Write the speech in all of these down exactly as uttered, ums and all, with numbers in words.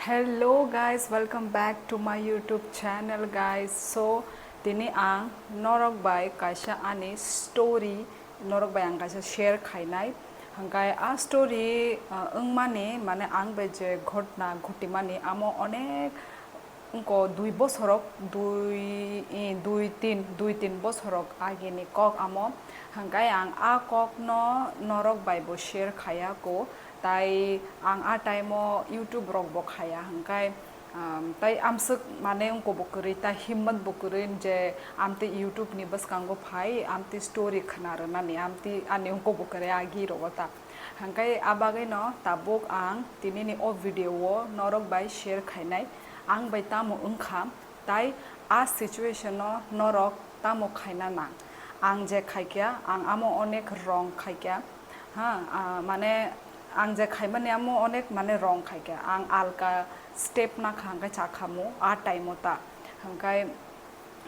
Hello guys, welcome back to my YouTube channel guys. So tini ang norok bai kaisa ani story norok bai ang kaisa share khainai. Hwnkhe a story, uh, wngmani mane ang bai je ghotna ghotimani amo onek wngko dui bosorok, dui, eh, dui tin, dui tin bosorok agini kok amo. Hwnkhe ang a kokno norok bai bo share khaiya ko. Tai ang a time o YouTube rok bo khaiya hwnkhe, um, tai amswk mane wngko bo kwrwi, tai himmat bo kwrwi je amtwi YouTube ni bwskango phai, amtwi story khna rwnani, amtwi ani wngko bo kwrwi agi rogo ta. Hwnkhe a bagwino tabuk ang tinini o video o norok bai share khainai, ang bai tamo wngkha, tai a situation o norok tamo khaina nang. Ang je khaikha, ang amo onek wrong khaikha, ha, ah, mane ang je khaimani amo onek mane wrong khaikha, ang alka step nakha hwnkhe chakhamu a time o ta, hwnkhe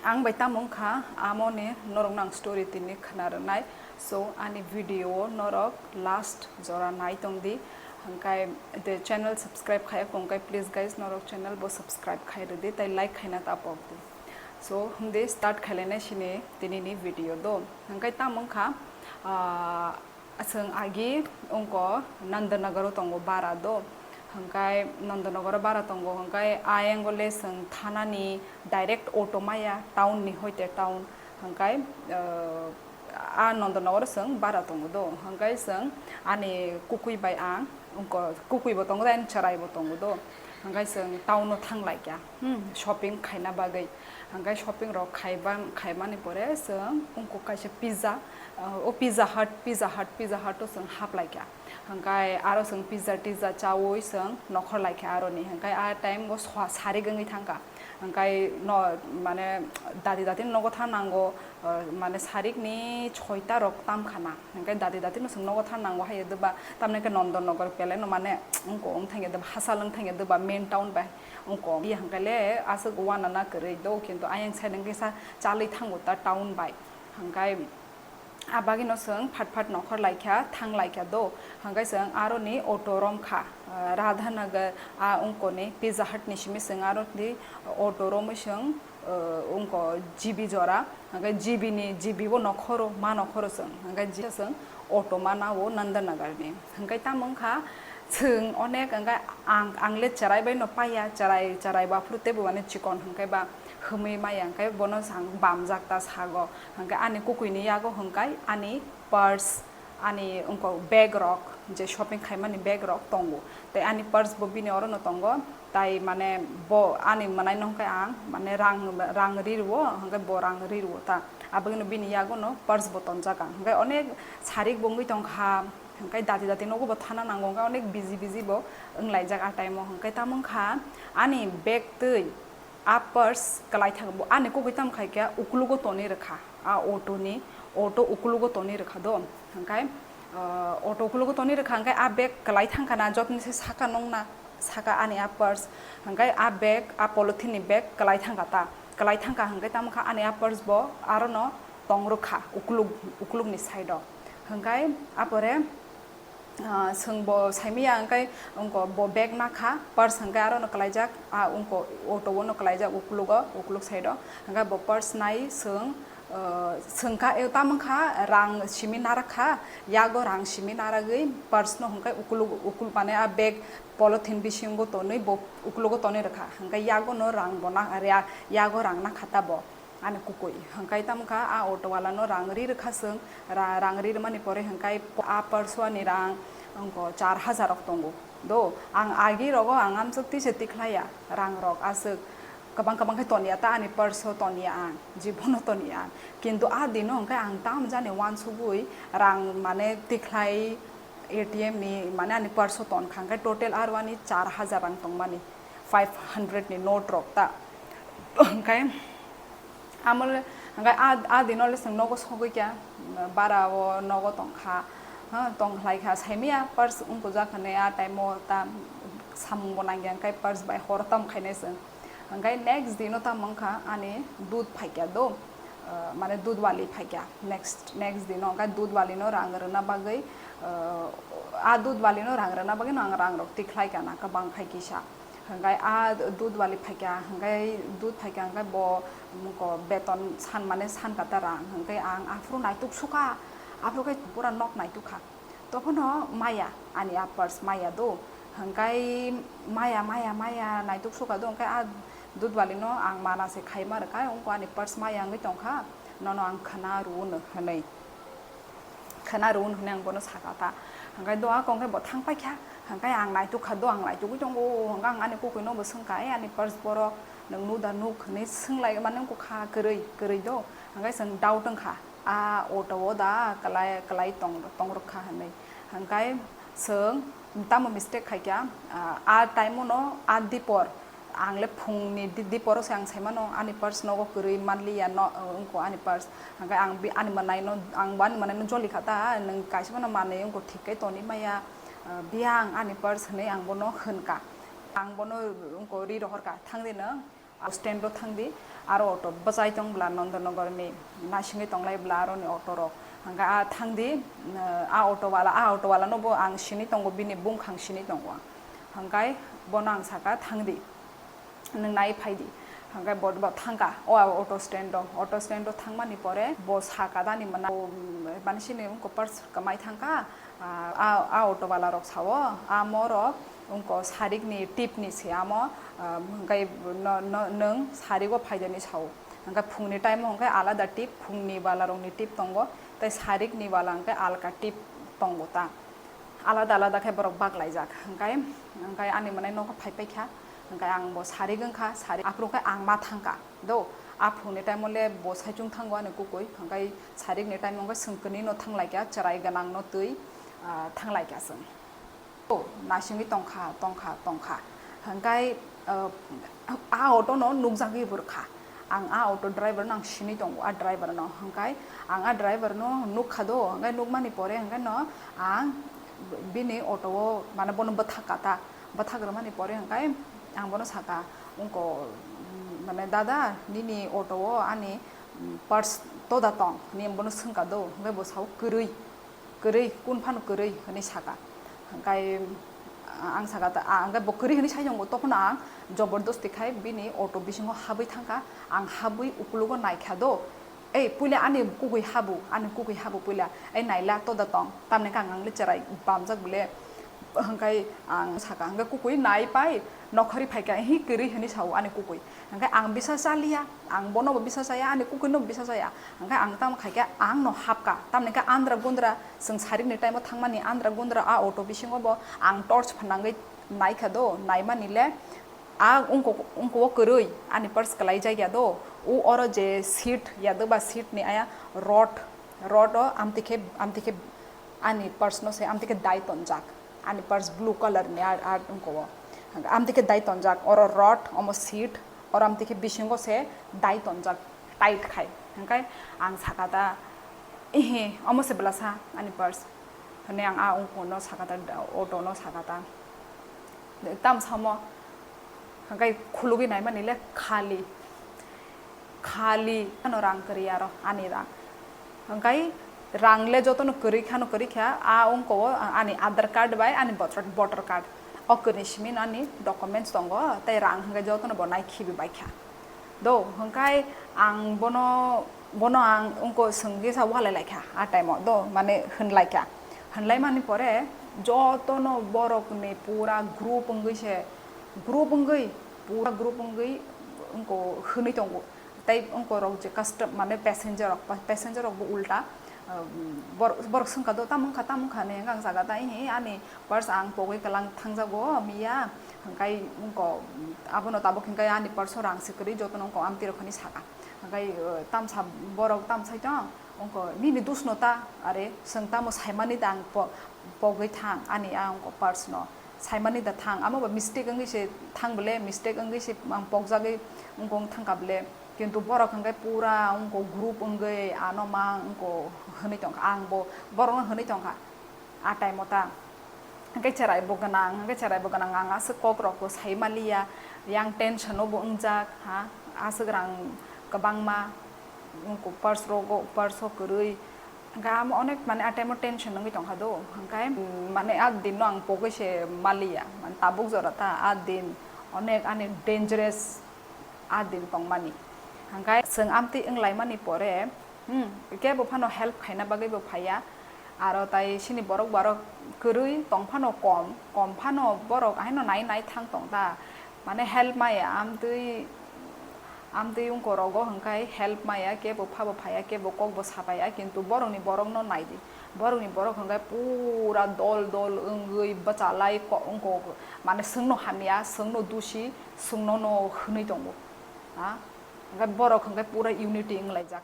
ang bai tamo wngkha, amoni norokno ang story tini khna rwnai. So ani video o norok last jora nai tong di, hwnkhe the channel subscribe khaiya kongkhe please guys norok channel bo subscribe khai rwdi tai like khaina ta pok di. So hwnkhe start khailainai sini tinini video do, hwnkhe tamo wngkha, ah, Aswng agi wngko Nandanagar o tongo bara do, hwnkhe Nandanagar o bara tongo, hwnkhe ayang le chwng thanani direct auto maya town ni hoite town, hwnkhe, ah, a Nandanagar o chwng bara tongo do, hwnkhe chwng ani kukui bai ang wngko, kukui bo tongo, ani chwrai bo tongo do, hwnkhe chwng town o thang laikha, hmm, shopping khaina bagwi. Hwnkhe shopping rok khaiba, khaimani pore chwng wngkuk kaisa pizza, uh, o Pizza Hut, Pizza Hut, Pizza Hut o chwng haplaikha. Hwnkhe aro chwng pizza tizza chaui chwng nokhor laikha aroni. Hwnkhe a time o swa-, sarik wngwi thangkha. Hwnkhe no, mane dati dati nogo thangnango, uh, mane sarik ni soita rok tamkhana. Hwnkhe dati dati no chwng nogo thangnango hai doba, tamni khe Nandanagar pele no mane wngko wng thangya doba, hachal wng thangya doba main town bai. Wngkha, iya hwnkhe le aswk uanana kwrwi do, kintu ayang side hwnkhe sa chalwi thango ta town bai. Hwnkhe a bagwino chwng phat phat nokhor laikha, thang laikha do. Hwnkhe chwng aroni auto romkha, ah, Radhanagar a wngkoni Pizza Hut ni simi chwng aroni auto romwi chwng, ah, wngkha G B jora. Hwnkhe G B ni, G B o nokhoro, ma nokhoro chwng. Hwnkhe chwng auto mana o Nandanagar ni. Hwnkhe tamo wngkha, chwng onek hwnkhe ang, ang le cherai bai no paiya, cherai, cherai bo aphuru teibo mane chikon hwnkhe ba hwmwi maya, hwnkhe bono ang bamjak ta sago. Hwnkhe ani kukui ni yago hwnkhe ani purse, ani wngkha bag rok, je shopping khaimani bag rok tongo. Tei ani purse bo bini oro no tongo. Tai mane bo ani mwnai no hwnkhe ang mane rang, rang ri rwo, hwnkhe bo rang ri rwo ta. Aboni bini yago no purse bo tonjak ang. Hwnkhe onek sarik bo wngwi tongkha. Hwnkhe dati dati nogo bo thana nango, hwnkhe onek busy busy bo wnglaijak a time o. Hwnkhe tamo wngkha ani bag twi a purse kwlai thang bo, ani kugui tamo khaikhe uklugo tonwi rwkha, a auto ni, auto uklugo tonwi rwkha do. Hwnkhe, ah, auto uklugo tonwi rwkha, hwnkhe a bag kwlai thangkha na, jotoni se saka nongna, saka ani a purse, hwnkhe a bag, a polythene ni bag kwlai thangkha ta, kwlai thangkha hwnkhe tamo kha ani a purse bo aro no tong rwkha ukluk, ukluk ni side o. Hwnkhe apore, ah, chwng bo saimaya hwnkhe wngko bo bag nakha, purse hwnkhe aro no kwlaijak, ah, wngko auto o no kwlaijak uklugo, ukluk side o. Hwnkhe bo purse nai chwng, ah, chwngkha, eh, tamo kha rang simi narakha, yago rang simi naragwi purse no hwnkhe ukluk, ukluk mane a bag polythene bisingo tonwi bo uklugo tonwi rwkha, hwnkhe yago no rang bo na, ya-, yago rang nakha ta bo. Ani kukui hwnkhe tamo kha a auto wala no rang ri rwkha chwng, ra-, rang ri rwmani pore hwnkhe a purse o ani rang wngko char hajar rok tongo do. Ang agi rogo ang amswk twi se tikhlaiya rang rok aswk kwbang kwbang khe toniya ta ani purse o toniya ang, jibono toniya ang. Kintu a dino hwnkhe ang tamo jani uansugwi rang mane tikhlai A T M ni mane ani purse o tonkha hwnkhe total aro ani char hajar rang tongmani, five hundred ni note rok ta. Hwnkhe Amo le, hwnkhe a, a dino le chwng nogo sogwi kha, bara o nogo tongkha, ha, tongkhlai kha, saimaya purse wngkujak hinwi a time o ta samung bo nangya, hwnkhe purse bai hor tam khainai chwng. Hwnkhe next dino tamo wngkha ani dud phaikya do, ah, mane dud wali phaikya next, next dino, hwnkhe dud wali no rang rwna bagwi, ah, a dud wali no rang rwna bagwi no ang rang rok tikhlai kha na kwbang khai kisa. Hwnkhe a dudwali phaikha, hwnkhe dud phaikha, hwnkhe bo, mm, ko beton san mane san kata rang, hwnkhe ang aphuru naituk sukha, aphuru khe pura nok naituk kha. Tophono maya, ani a purse maya do, hwnkhe maya, maya, maya naituk sukha do, hwnkhe a dudwali no ang mana se khaima rwkha, wngkha ani purse maya wngwi tongkha, nono ang khwna rw hwnwi. Khwna rw hwnwi ang bono saka ta. Hwnkhe doa kong khe bo thang paikha. Hwnkhe ang naituk kha, doa ang naitugwi tongo. Hwnkhe ang ani kukuino bo swngkha, "Ei ani purse borok nwng nuk da nuk?" hwnwi swnglaimani wngkha kwrwi, kwrwi do. Hwnkhe chwng doubt wngkha, "A auto o da kwlai, kwlai tong, tongrwk kha?" hwnwi. Hwnkhe chwng tamo mistake khaikha, a, a time o no a dipor Ang le phungni di-, diporo se ang sai mano, ani purse nogo kwrwi manliya, no, wngkha ani purse. Hwnkhe ang bi-, ani mwnaino, ang bo ani mwnaino joli kha ta, nwng kaisa phano manwi wngkha thik khe tonwi maya, ah, biyang ani purse hwnwi ang bono hwn kha. Ang bono wngkha ri rohor kha, "Thang di nwng, stand o thang di, aro auto bwchai tong bwla Nandanagar ni, naisingwi tong lai bwla aro ni auto rok." Hwnkhe a thang di, ah, a auto wala, a auto wala no bo ang sini tongo, bini bumkhang sini tongo. Hwnkhe bono ang saka, "Thang di." Nwng nai phai di. Hwnkhe bo, bo thangkha o auto stand o. Auto stand o thangmani pore bo saka dani mwnai, mane sini wngkha purse kwmai thangkha. A, a, a auto wala rok sao, "Amo rok wngkha sarikni tip ni se amo, ah, hwnkhe no, no, nwng sarigo phai di," hwnwi sao. Hwnkhe phungni time o hwnkhe alada tip, phungni wala rokni tip tongo, tei sarikni wala hwnkhe alka tip tongo ta. Alada alada khe borok bak laijak. Hwnkhe, hwnkhe ani mwnai nogo phai paikha. Hwnkhe ang bo sarik wngkha, sarik aphuru khe ang ma thangkha. Do, a phungni time o le bo saichung thango ani kukui. Hwnkhe sarikni time o hwnkhe chwng kwnwi no thang laikha, chwrai gwnang no twi, ah, thang laikha chwng. Do, naisingwi tongkha, tongkha, tongkha. Hwnkhe, ah, a auto no nukjagwi bo rwkha. Ang a auto driver no ang sini tongo, a driver no. Hwnkhe ang a driver no nukha do, hwnkhe nukmani pore hwnkhe no ang bini auto o mane bono bwthak kha ta, bwthak rwmani pore hwnkhe ang bono saka, wngkha, mm, mane, "Dada, nini auto o ani, mm, purse toda tong?" hwnwi ang bono swngkha do, hwnkhe bo sao, "Kwrwi." Kwrwi, kun phano kwrwi hwnwi saka. Hwnkhe, ah, ang saka ta, ah, hwnkhe bo kwrwi hwnwi sai tongo, tokhono ang jobordosti khai bini auto bisingo habwi thangkha. Ang habwi ukulugo naikha do, "Ei, puila ani kukui habu, ani kukui habu puila. Ei, naila toda tong." Tamni khe ang, ang le chwrai bamjak bile. Hwnkhe ang saka, hwnkhe kukui nai pai, nokhorwi phaikha, "Hi, kwrwi," hwnwi sao ani kukui. Hwnkhe ang bisa chaliya, ang bono bo bisa chaya, ani kukui no bisa chaya. Hwnkhe ang tamo khaikhe ang no hapkha. Tamni khe andra gundra, chwng sarikni time o thangmani andra gundra a auto bisingo bo ang torch phanangwi naikha do, naimani le a wngkuk, wngkuk o kwrwi ani purse kwlai jak ya do. U oro je seat ya do ba seat ni aya rod, rod o amtwi khe, amtwi khe ani purse no se amtwi khe dai tonjak. Ani purse blue color ni ar, ar wngkha o. Amtwi khe dai tonjak, oro rod, omo seat, oro amtwi khe bisingo se dai tonjak, tight khai. Hwnkhe ang saka ta, "Ihi, omo se bwlasa ani purse," hwnwi ang a wngkha no saka ta, auto no saka ta. Tamo samo, hwnkhe khulugwi naimani le khali. Khali ano rang kwrwi aro ani rang. Hwnkhe rang le jotono kwrwi khano kwrwi kha, a wngkha o ani Aadhaar card bai ani voter, voter card. O kwrwi simi no ani documents tongo, tei rang hwnkhe jotono bo nai khibi bai kha. Do, hwnkhe ang bono, bono ang wngkha swngwi sa walai lai kha a time o, do, mane hwn lai kha. Hwn lai mani pore jotono borok ni pura group wngwi se, group wngwi, pura group wngwi wngkha hwnwi tongo. Tei wngkorok je custom, mane passenger rok, pa-, passenger rok bo ulta, ah, bor-, borok swngkha do, "Tamo wngkha, tamo wngkha?" hwnwi ang jaga ta, "Ihi, ani purse ang pogwi kwlang thangjago miya," hwnkhe wngko, abono tabuk hwnkhe ani purse o rang se kwrwi, jotono wngko amtwi rok hwnwi saka. Hwnkhe, ah, tamsa borok tamsai tong, wngko, "Nini dusno ta, are, chwng tamo saimani da ang po-, pogwi thang ani a wngko purse no?" Saimani da thang, amo ba mistake wngwi se thang bole, mistake wngwi se ang pokjagwi wngkha wng thangkha bole. Kintu borok hwnkhe pura wngkha group wngwi ano ma wngkha hwnwi tongkha, ang bo borokno hwnwi tongkha a time o ta. Hwnkhe cherai bo gwnang, hwnkhe cherai bo gwnang, ang aswk kok rok bo sai maliya, yang tension o bo wngjak ha, aswk rang kwbangma wngkha purse rogo, purse o kwrwi. Hwnkhe amo onek mane a time o tension wngwi tongkha do, hwnkhe, mm, mane a din no ang pogwi se maliya, mane tabuk jora ta a din Onek ani dangerous a din tongmani. Hingkai chwng amtwi wnglaimani pore, hmm, kebo phano help khaina bagwi bo phaiya. Aro tai sini borok borok kwrwi tong phano kom, kom phano borok ahaino nai nai thang tong ta. Mane help maya amtwi, amtwi wngko rogo hingkai help maya, kebo phabo phaiya, kebo kokbo sapaiya, kintu borokni borokno naidi. Borokni borok hingkai pura dol dol wngwi bwchalai ko-, wngko, mane swngno hamya, swngno dusi, swngno no hwnwi tongo. Ha? Hingkai borok hingkai pura unity wnglaijak.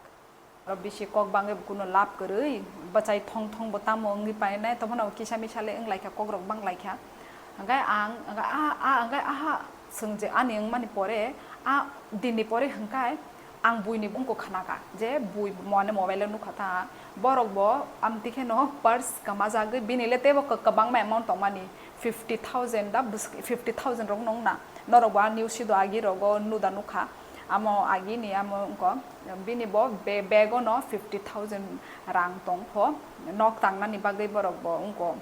Oro bisi kok bangwi bo kuno lab kwrwi, bwchai thong thong bo tamo wngwi painai, tongphano kisa misa le wnglaikha, kokrok banglaikha. Hingkai ang, hingkai a, a, hingkai aha, chwng je ani wngmani pore, a, dinni pore hingkai ang buini bungko khnakha, je bui mane mobile o nukha ta, borok bo amtwi kheno purse kwmajagwi, bini le teibo kwbangma amount tongmani, fifty thousand da, fifty thousand rok nong na, norok bo a news si do agi rogo nuda nukha. Amo agini amo wngkha, bini bo be-, bag o no fifty thousand rang tong pho, nok tangnani bagwi borok bo wngkha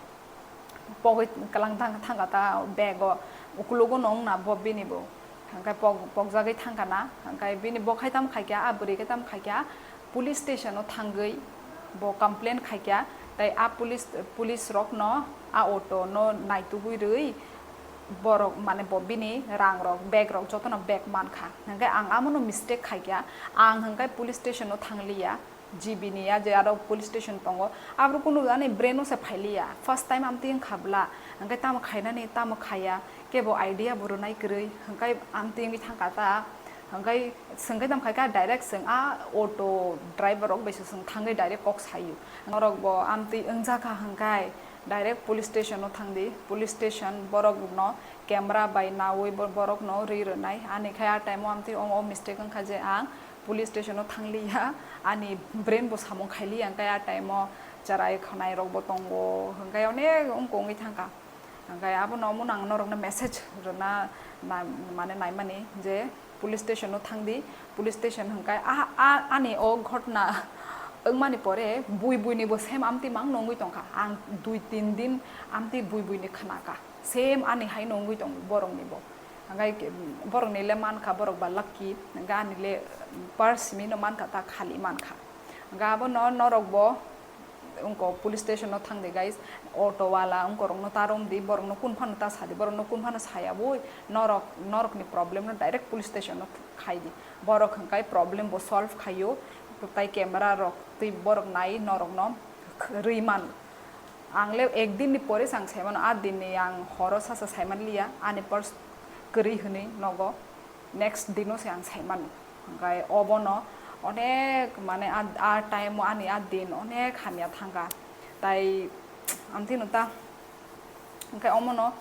pogwi kwlang thang-, thangkha ta bag o, ukulugo no wngna bo bini bo, hingkhe pok-, pokjagwi thangkha na, hingkhe bini bo khai tamo khaikha, a bwrwi khai tamo khaikha, police station o thangwi bo complain khaikha, tei a police, police rok no a auto no naitugwi rwi borok mane bo bini rang rok, bag rok jotono bag mankha. Hingkhe ang amono mistake khaikha, ang hingkhe police station o thangliya, G B ni ya je aro police station tongo, aborok kunu ani brain o se phailiya, first time amtwi wngkha bwla, hingkhe tamo khainani tamo khaiya, kebo idea bo rwnai kwrwi, hingkhe amtwi wngwi thangkha ta, hingkhe swngkhe tamo khaikha direct chwng a auto driver rok bai se chwng thangwi direct kok saio, norok bo amtwi wngjakha hingkhe. Direct police station o thangdi, police station borok no camera bai nawi bo-, borok no ri rwnai. Ani khai a time o amtwi o, o mistake wngkha je ang police station o thangliya, ani brain bo samung khailiya, hingkhe a time o cherai khwnai rok bo tongo, hingkhe onek wngko wngwi thangkha. Hingkhe abono omono ang norok no message rwna na-, mane naimani je, police station o thangdi, police station hingkhe a, a, ani o ghotna wngmani pore bui bui ni bo same amtwi mang nongwi tongkha. Ang dui tin din amtwi bui bui ni khnakha. Same ani hai nongwi tongo borok ni bo. Hingkhe borok ni le mankha borok ba lucky, hingkhe ani le purse simi no mankha ta khali mankha. Hingkhe abono norok bo Wngko police station o thangdi guys, auto wala wngkorokno ta romdi, borokno kun phano ta sadi, borokno kun phano sayabwi norok, norokni problem no direct police station o khaidi, borok hwnkhai problem bo solve khaio, tai camera rok twi borok nai norokno rwi mano. Ang le ek din ni pore se ang sai mano, a din ni ang horo sasa sai man liya, ani purse kwrwi hwnwi nogo. Next dino se ang sai mano. Hingkhai obono onek mane a, a time o ani a din onek hamya thangkha. Tai ang tino ta, hingkhai omono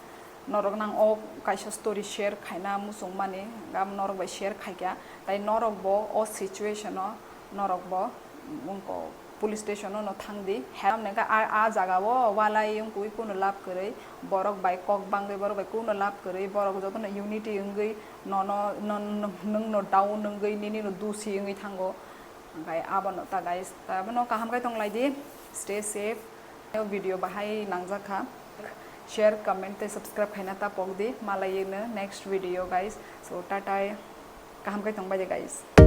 norok nang o kaisa story share khaina muchung mani, gam norok bai share khaikha. Tai norok bo o situation o norok bo wngko. Police station o no thangdi. Help nengkha a, a jaga o walai wngkui kuno lab kwrwi. Borok bai kok bangwi, borok bai kuno lab kwrwi. Borok jotono unity wngwi nono, non-, nwng no down wngwi, nini no dusi wngwi thango. Hingkhai abono ta guys, ta abono kaham khai tong lai di. Stay safe. Video bahai nangjak kha. Share, comment tei subscribe khaina ta pok di. Malai no next video guys. So, tata. Kaham khai tong bai di guys.